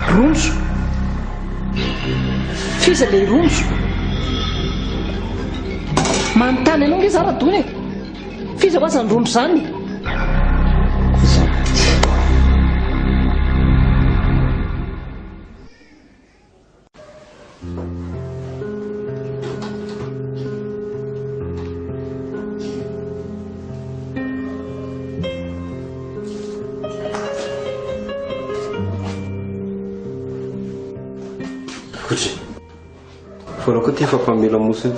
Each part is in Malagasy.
Rondro. F'iza ilay rondro? Manontany anao nge za Radona e! F'iza hoa zany rondro zany? Kotry. Foana koa ty fampamela mosiny.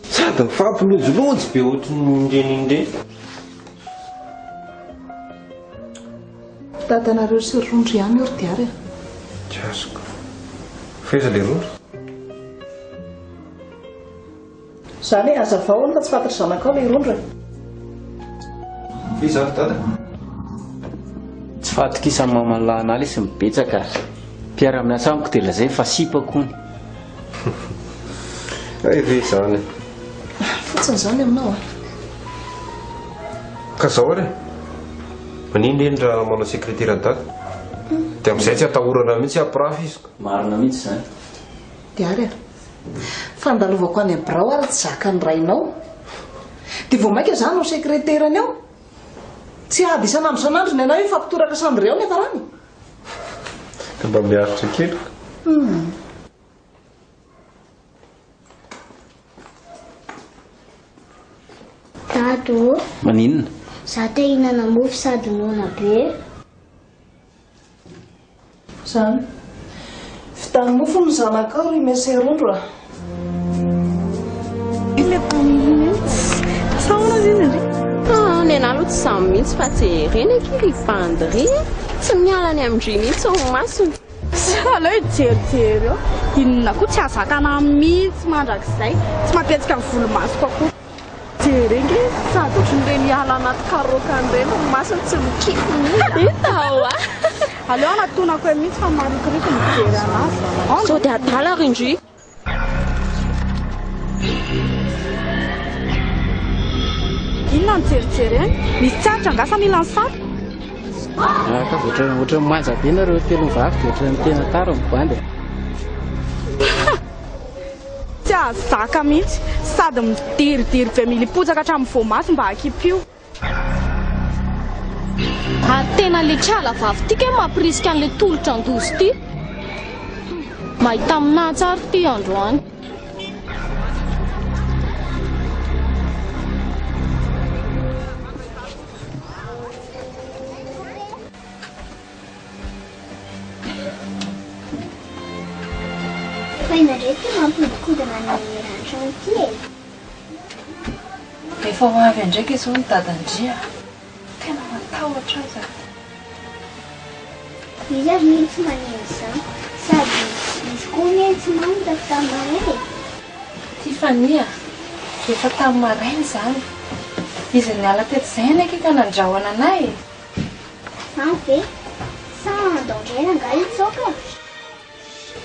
Sady mifampilonjilonjy be ohatran'ny ireny ireny. Dadanareo sy rondro ihany io ry Diary a. Tsy azoko. Fa iza ilay rondro? Izany e, hazavao hono fa tsy fantatry zanakao ilay rondro e. Fa iza ry dada? Tsy fahatokisan'ny maman'i Lahana lesy ny betsaka a! Mpiara-miasa amiko dia lazainy fa sipako hono. Hay ve izany e? Fotsiny izany aminao a! Ka zao ary e! Maninona eny raha manao sekretera an'i dada? Dia amin'izay tsy atahorana mihitsy hampirafy izy ka. Marina mihitsy izany. Diary a! Fandalovako any amin'ny birao ary tsy zakan'ny rainao. Dia vao mainka izaho hanao sekreterany ao. Tsy ady isan'andro isan'andro ny anay io hifampitoraka samy ireo nefa rany. Dia mba miaritra kely ka. Dada ô! Maninona? Za te hihinana mofo sady noana be. Zany. Vitan'ny mofo ny zanakao ry Mese Rondro a! Ny anah aloha tsy samy mihitsy fa jerena akia ry bandy ry e! Tsy miala any amin-dry mihitsy ny masony. Aleo hijerijery eo. Inona koa tsy hahazaka anah mihitsy mandrakizay. Tsy mampihetsika ny volomasoko akory. Jereo nge sady ohatran'ireny hiala anaty karaokany ireny ny masony tsy mikipy mihitsy. Hita hoa. Aleo hanatonako eo mihitsy fa marikoriko ny mijery anazy. Sao dia adala ry ndry. Inona no jerijerena? Misy tsy aritra angaha sa mila ny sary? Ah, ka ohatran'ny ohatran'ny manja be nareo telo mivavy dia ohatran'ny tena tara ny bandy. Tsy ahazaka mihitsy, sady midiridiry be milipotsaka hatramin'ny voamaso mba hakipio. Ary tena le kala vavy ty kay mampirisika anle tolotra andozy ty. Mahita aminà tsara ty androany. Fa inona indray ity mampihodikodina ny rantrao ity e? Efa ho avy indraika izao ny dadan-dry a! Tena matahotra aho za. Izy ary anie tsy maneno izany. Sady izy koa anie tsy mamo rehefa tamin'ny maraina e. Tiffany a! Efa tamin'ny maraina izany. Izy niala teto izay anie akia ka nandrahona anay e! Izany ve? Sa andao indray rangahy hitsoaka?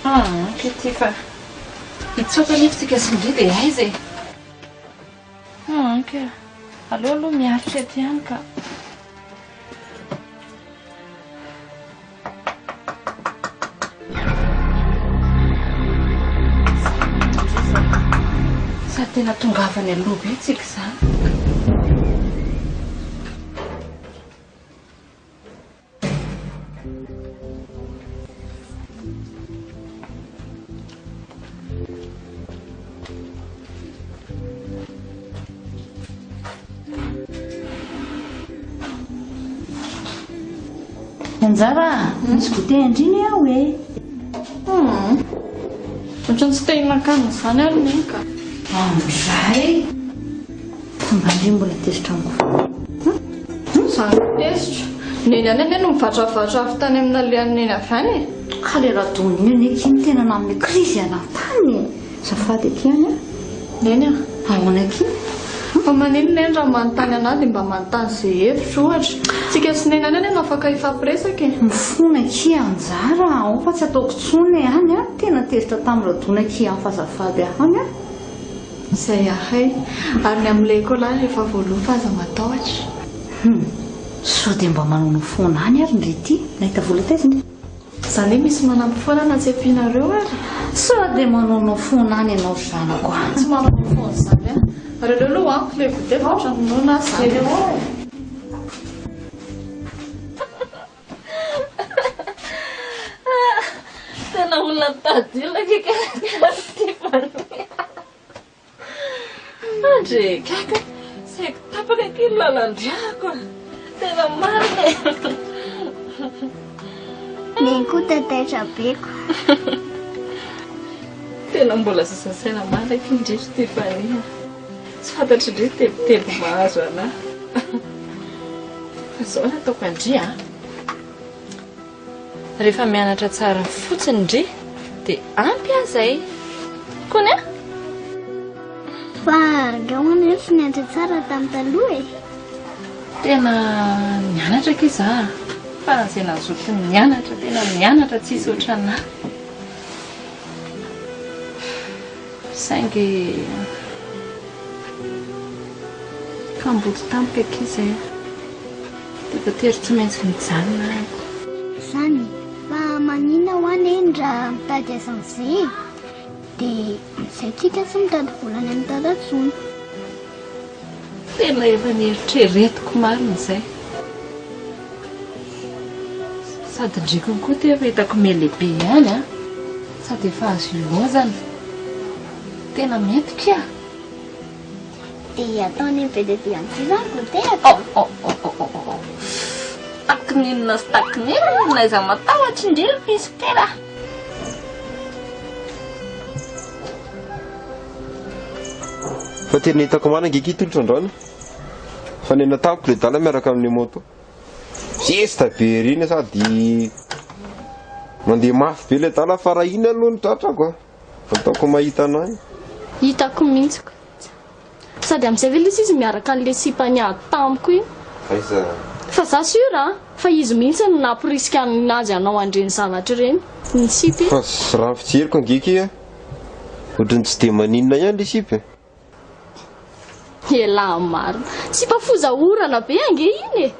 Aa Kitty fa hitsoaka anefa tsika sy ndry dia aiza e? Aa ka aleo aloha miaritra eto ihany ka. Sady tena tongavany aloha be tsika izany. Anjara a! Misy goûter an-dry aho e! Hum! Ohatran'ny tsy te hihinan-kanina izany ary Neny ka. Amin'izay! Fa mba ndry mbola tezitra amiko foana. Hum! Za no tezitra. Neny ihany anie no mivatravatra avy tany amin'ny nalehan'i Neny avy any e! Ka le Radona iny anie akia no tena nanome crise anah tany e! Azafady akia an! Neny a! Ahoana akia? Fa maninona Neny raha manontany anah dia mba manontany izay hevitro ohatra? Tsika sy Neny ihany anie no afaka hifampiresaka e! Mifona akia Anjara a! Ao fa tsy ataoko intsony e! Any a! Tena tezitra tamin'i Radona akia an fa azafady ahy any a! Izay ahay. Ary ny amin'ilay écolage efa voaloa fa aza matahotra. Hum! Sao dia mba manaonao foana any ary ndry ity? Nahita vola taiza ndry? Izany hoe misy manampy foana na tsy ampianareo ary? Sao dia manaonao foana any ianao ry zanako a! Tsy manaonao foana izany aho. Ary aleo aloha hohaniko ilay goûter fa ohatran'ny noana aho izany. Tena olona mitady olona kika Tiffany. Andre kaka, saiky tapaka akia ny lalan-drako. Tena marina e. Neny koa tataitra be ko. Tena mbola sasa saina marina akia ndry ry Tiffany a. Tsy fantatry ndry tebiteby mahazo anah. Fa izao no ataoko an-dry a. Rehefa mianatra tsara fotsiny ndry dia ampy ahy izay. Kony a! Fa angaha hono hoe tsy nianatra tsara tamin'ny taloha e? Tena nianatra akia za a! Faran'izay nazoto nianatra, tena nianatra tsisy ohatran'ahy. Saingy kamboty tampoka akia izay a! Dia voatery tsy maintsy nijanona aho. Izany e! Fa maninona hoa neny raha mitady asa amin'izay e? Dia amin'izay tsika tsy mitady vola any amin'i Dada intsony. Tena efa nieritreretiko marina izay. Sady ndriko koa ity efa hitako miha-lehibe ihany an! Sady efa azo ilozana. Tena mety kia! Dia ataony be dia be amin'izay izany goûter atao. Oh oh oh oh oh oh. Takininona sy takininona, aiza matahotra indry ry piso kely ah. Fa tena hitako marina ange ity tolotra androany. Fa nena tampoka le dala miaraka amin'ny moto. Zesta be ery iny sady mandeha mafy be le dala fa raha iny aloha no tratrako a. Ataoko mahita anah. Hitako mihitsy ko. Sady amin'izay ve lesy izy miaraka an'le sipa niady tamiko iny? Aiza? Fa za sûr a, fa izy mihitsy no namporisika anazy hanao an'ireny zavatra ireny, ny sipa iny. Fa raha ny fijeriko ange akia ohatran'ny tsy dia maninona ihany le sipa e. Elah marina. Sipa foza orana be ange iny e.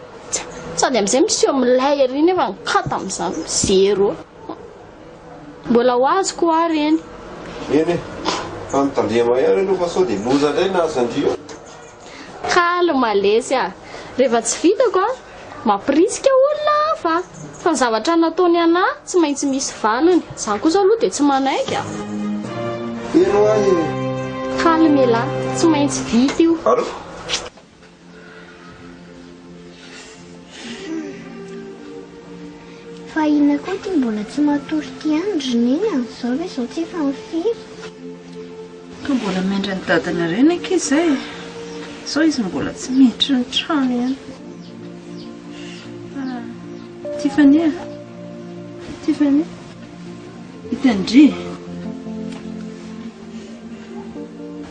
Sady amin'izay miseho milay ery nefa ny kata amin'izany zéro. Mbola ho azoko hoa reny. Eny e. Fa mitandrema ihany aloha fa sao dia loza indray ny azo an-dry eo. Calme lesy a. Rehefa tsy vitako a, mampirisika olona hafa. Fa ny zavatra nataony anah tsy maintsy misy valiny. Za kosa aloha dia tsy manaiky a. Eny hoa e. Calme elah, tsy maintsy vita io. Allo? Fa inona koa ity mbola tsy matory ity ihany ry Neny a? Izao ve izao tsy efa mifiry? Ka mbola miandry an'i dadanareo ny ankizy izay e! Sao izy mbola tsy miditra ny trano ihany. Tiffany a! Tiffany! Hitan-dry e!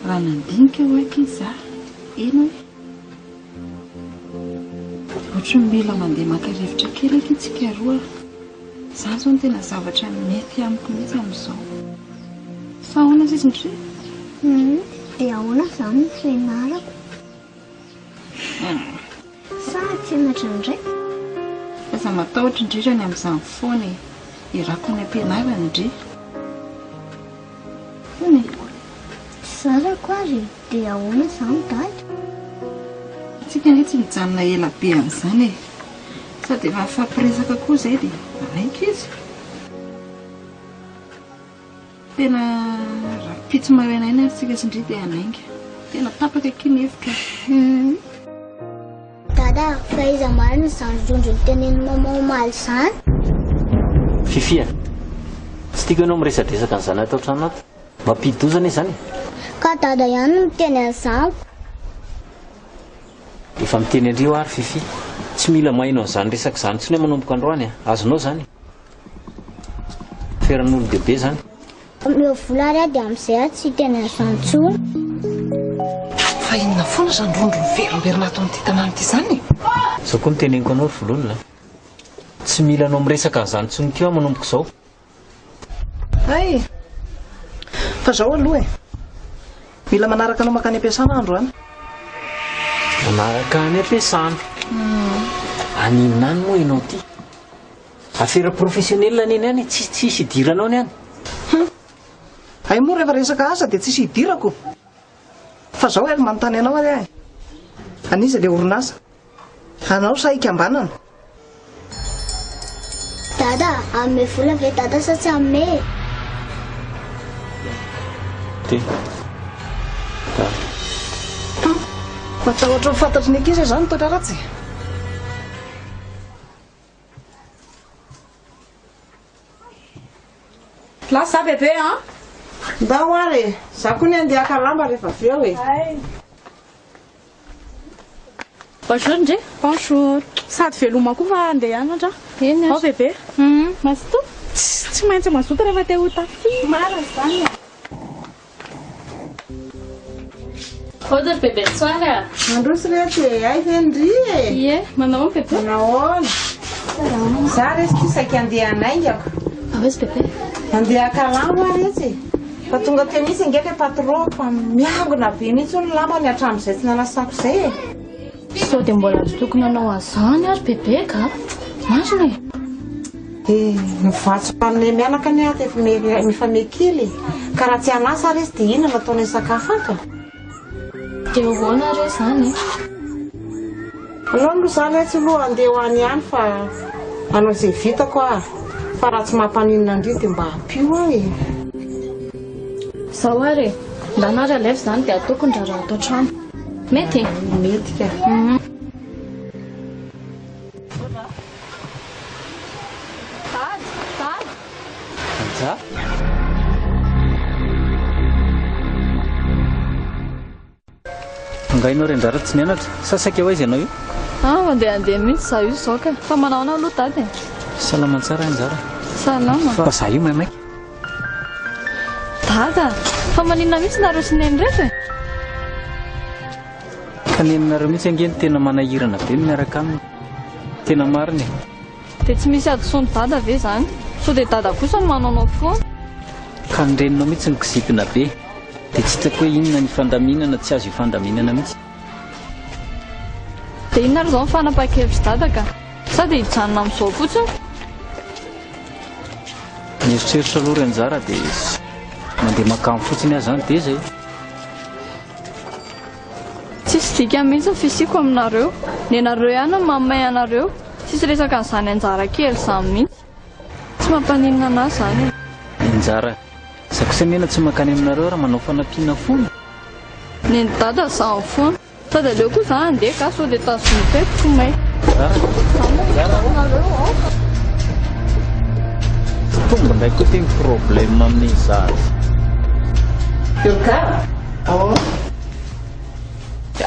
Raha nandinika hoy ankizy za, eny hoe. Ohatry ny mila mandeha maka rivotra kely akia tsika roa. Izany izao no tena zavatra mety amiko mihitsy amin'izao. Sa ahoana sisa ndry? Hum, dia ahoana izany ny fianarako? Sa tsy hianatra indray? Aza matahotra ndry raha ny amin'izany foana e. Irako any am-pianarana ndry. Hono e. Tsy zarako ary e. Dia ahoana izany dada? Tsika anie tsy mijanona ela be amin'izany e. Sady efa nifampiresaka koa izay dia nanaiky izy. Tena rahampitso maraina iny ary tsika sy ndry dia hanainga. Tena tapaka akia ny hevitra. Dada, fa iza marina izany rondro notenenin'i maman omaly izany? Fiffi a! Tsy tiako ianao miresadresaka an'izany ato an-trano ato. Mampidi-doza anie izany e! Ka dada ihany no miteny an'izany. Efa miteny an-dry aho ary Fiffi. Tsy mila maheno an'izany resaka izany intsony aho manomboka androany a! Azonao izany? Feran'olon-dehibe izany. Omeo vola ary aho dia amin'izay aho tsy hiteny an'izany intsony. Fa inona foana izany rondro miverimberina ato amin'ity tanàna ity izany e? Izao koa no teneniko anao ry Vololona a! Tsy mila anao miresaka an'izany intsony koa aho manomboka izao. Hay! Fa izao aloha e! Mila manaraka anao mankany am-piasana aho androany. Manaraka any am-piasana. Any inona any moa ianao ity? Affaire professionnelle anie ny any e, tsisy tsisy idiranao ny any. Hum. Hay moa rehefa resaka asa dia tsisy idirako. Fa zao ary manontany anao ary aho e. An'iza ilay orinasa? Anao sa ikambanana? Dada, hanome vola ve dada sa tsy hanome e? Ty. Da. Hum. Matahotra ho fantatry ny ankizy aho izany toetra ratsy e. Lasa za bebe an! Ndao ary e! Za koa ny andeha haka lamba rehefa avy eo e! Bonjour ndry! Bonjour! Sady veloma koa fa andeha hianatra aho. Eny ary. Ao bebe. Hum, mazotoa? Tsy maintsy mazoto rehefa te ho tafi. Marina izany e! Ody ry bebe Tsoara a! Mandroso reto e! Hay ve ndry e! Ie, manao ahoana bebe? Manao ahoana? Za resy ty saika andeha hanaingako. Ahoana bebe? Andeha haka lamba aho retsy e! Fa tonga teo mihitsy ange ilay patron fa miangona be mihitsy hono ny lambany hatramin'izay tsy nanasako izay e! Sao dia mbola tsy tokony hanao an'izany ary bebe ka! Marina e! Eh, ny vatsy ho anay mianaka anie ato efa mifamehy kely e! Ka raha tsy hanasa ary izy dia inona no ataonay sakafo ato? Dia ahoana re izany e? Aleo aloha za letsy aloha handeha ho any ihany fa hanao izay vitako aho fa raha tsy mampaninona an-dry dia mba ampio aho e! Izao ary e! Ndana ary alefa izany dia ataoko ny raharaha ato an-trano. Mety e? Mety ka. Dada! Dada! Anja? Angaha ianao ry Anjara tsy nianatra? Sa saika ho aiza ianao io? Ah, mandehandeha mihitsy izaho io izao ka. Fa manao ahoana aloha Dada e? Salama tsara Anjara. Salama. Fa izaho io maimaika. Dada, fa maninona mihitsy nareo sy Neny ireto e? Ka neninareo mihitsy ange no tena manahirana be ny miaraka aminy. Tena marina e. Dia tsy misy hadisoan'i Dada ve izany? Sao dia Dada kosa no manaonao foana? Ka ny reninao mihitsy no kizitina be. Dia tsy hitako hoe inona ny ifandaminana tsy azo ifandaminana mihitsy. Dia inona ary izao ny fanapahan-kevitr'i Dada ka? Sa dia hijanona amin'izao fotsiny? Mieritreritra aloha ry Anjara dia mandeha mankany fotsiny aho izany dia izay. Tsisy dikany mihitsy ny fisiako aminareo. Nenareo ihany no mamay anareo. Tsisy resaka an'izany anjara kely izany mihitsy. Tsy mampaninona an'ahy izany e. Anjara, za kosa anie tsy mankany aminareo raha manao fanampiana foana. Nen'i dada izany foana. Sady aleo koa za handeha ka sao dia tazomiko eto ko may. Anjara, Anjara ô. Tsy tonga indray koa ity ny problème amin'ny zaza. Yoka, oh.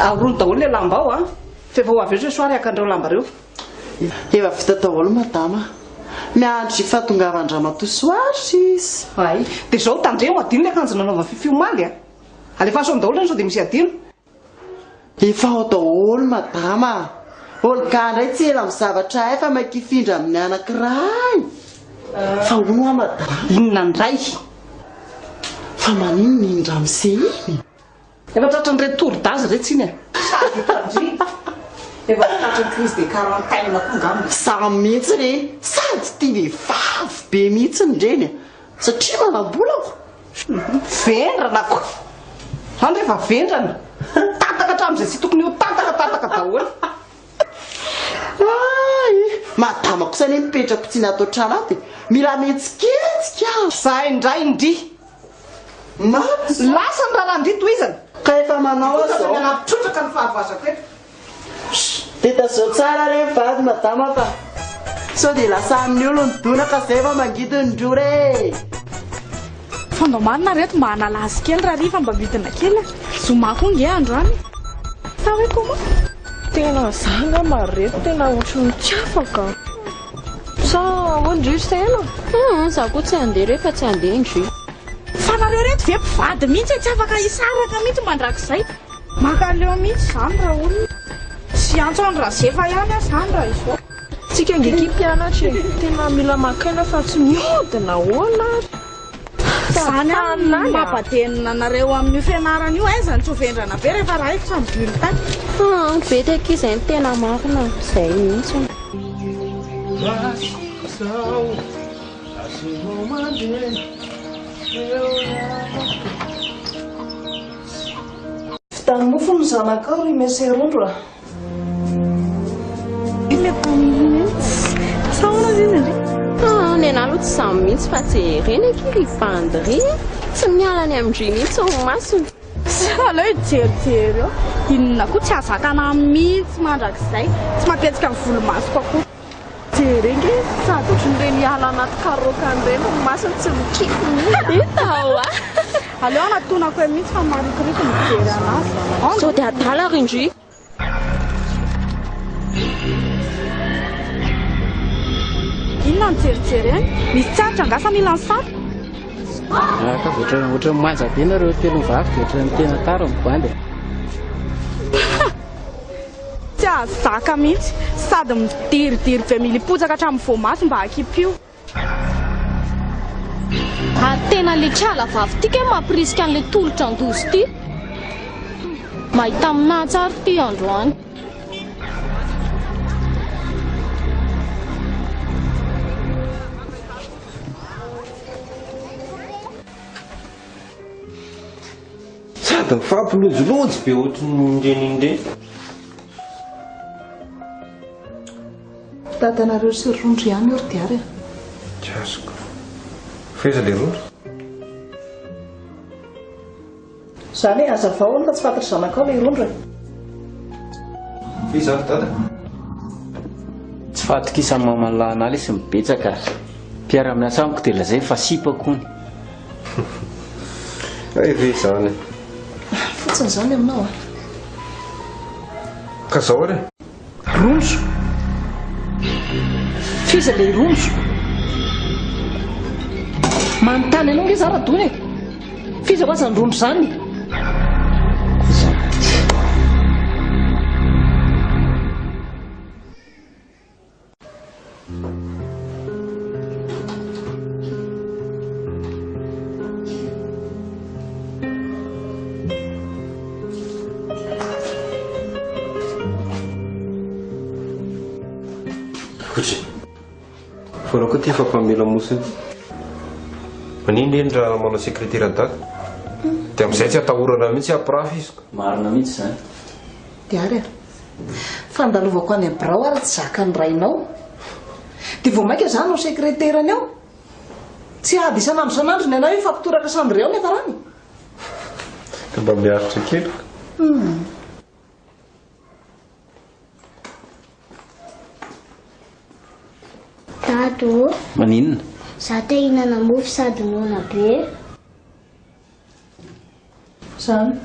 Ahorony daholo ilay lamba ao an! Fa efa ho avy eo zay soary haka an'ireo lamba ireo. Efa vita daholo madama. Miandry fahatongavan-dramatoa soary sisa. Hay. Dia izao tandremo adino ilay akanjo nanaovan'i Fiffi omaly a! Alefaso any daholo ireny sao dia misy adino. Efa ao daholo madama a! Olga indray tsy ela amin'ny zavatra hay fa maika hifindra amin'ny anankiray. Fa hono hoa madama. Inona indray? Fa maninona iny ramose iny? Efa tratran'ireto tour d'âge iretsy iny e! Sady tandrimo! Efa tratran'ny crise de quarantaine koa angamba. Za mihitsy re sady tia vehivavy be mihitsy ireny a! Satria manam-bola ko! Vendrana ko! Zany rehefa vendrana, tataka hatramin'izay tsy tokony ho tataka, tataka daholo. Hay! Madama kosa anie mipetrako tsy ny ato an-trano ato e! Mila mihetsiketsika! Zay indray ndry! Maty! Lasa ny raharaha ndry tohizana! Ka efa manao aho zao. Manampy trotraka ny fahavoazako eto. Dia tazao tsara re ny vady madama fa sao dia lasa amin'ny olo ny donaka zay vao mangidy ny rora e! Fa ndao marina reto mba hanala azy kely rahariva mba midina kely a! Zoma koa nge androany e! Sa hoe comment? Tena za angamba reto tena ohatran'ny tsy afaka. Sa ahoana ndry ry Sena? Hum, za koa tsy handeha rehefa tsy handeha ndry. Fa nareo reto ve mpivady mihitsy e, tsy afaka hisaraka mihitsy mandrakizay. Mankaleo mihitsy zany raha olona. Tsy hiantso an'i Razefa ihany aho zany raha izao. Tsika ange ki mpianatra e, tena mila maka aina fa tsy mihodina ahoana ary. Zany ary no mampadenina anareo amin'io fianarana io, aiza no tsy ho vendrana be rehefa raikitra ny bulletin. Haa, bedy akia izay no tena marina, izay mihitsy. Vitan'ny mofo ny zanakao ry Mese Rondro a! Ah, ny anah aloha tsy samy mihitsy fa jerena akia ry bandy ry a! Tsy miala any amin-dry mihitsy ny masony. Aleo hijerijery eo. Inona koa tsy hahazaka anah mihitsy mandrakizay. Tsy mampihetsika ny volomasoko akory. Jereo nge sady ohatran'ireny hiala anaty karaokany ireny ny masony tsy mikipy mihitsy. Hita hoa. Aleo hanatonako eo mihitsy fa marikoriko ny mijery anazy. Sao dia adala ry ndry. Inona no jerijereny? Misy tsy aritra angaha sa mila ny sary? Ah, ka ohatran'ny ohatran'ny manja be nareo telo mivavy dia ohatran'ny tena tara ny bandy e. Tsy ahazaka mihitsy, sady midiridiry be milipotsaka hatramin'ny voamaso mba hakipio. Ary tena le kala vavy ty kay mampirisika an'le tolotra andozy ty. Mahita aminà tsara ty androany. Sady mifampilonjilonjy be ohatrin'ireny ireny. Dadanareo sy Rondro ihany io ry Diary a. Tsy azoko. Fa iza ilay Rondro? Izany hoe hazavao hono fa tsy fantatry zanakao ilay Rondro e. Fa iza ary Dada? Tsy fahatokisan'ny maman'i Lahana lesy ny betsaka. Mpiara-miasa amiko dia lazainy fa sipako hono. Hay ve izany e. Fotsiny izany aminao a. Ka zao ary e. Rojo. F'iza ilay rojo? Manontany anao nge za Radona e. F'iza hoa zany rojo zany? Kotry. Foana koa ty fampamela mosy ity. Maninona eny raha manao sekretera dada? Dia amin'izay tsy atahorana mihitsy hampirafy izy. Marina mihitsy izany. Diary a! Fandalovako any amin'ny birao ary tsy zakan'ny rainao. Dia vao mainka za no sekreterany ao. Tsy ady isan'andro isan'andro ny anay hifampitoraka chambre ao niafarany. Ka mba miaritra kely ka. Hum. Dada ô! Maninona? Za te hihinana mofo sady noana be. Zany.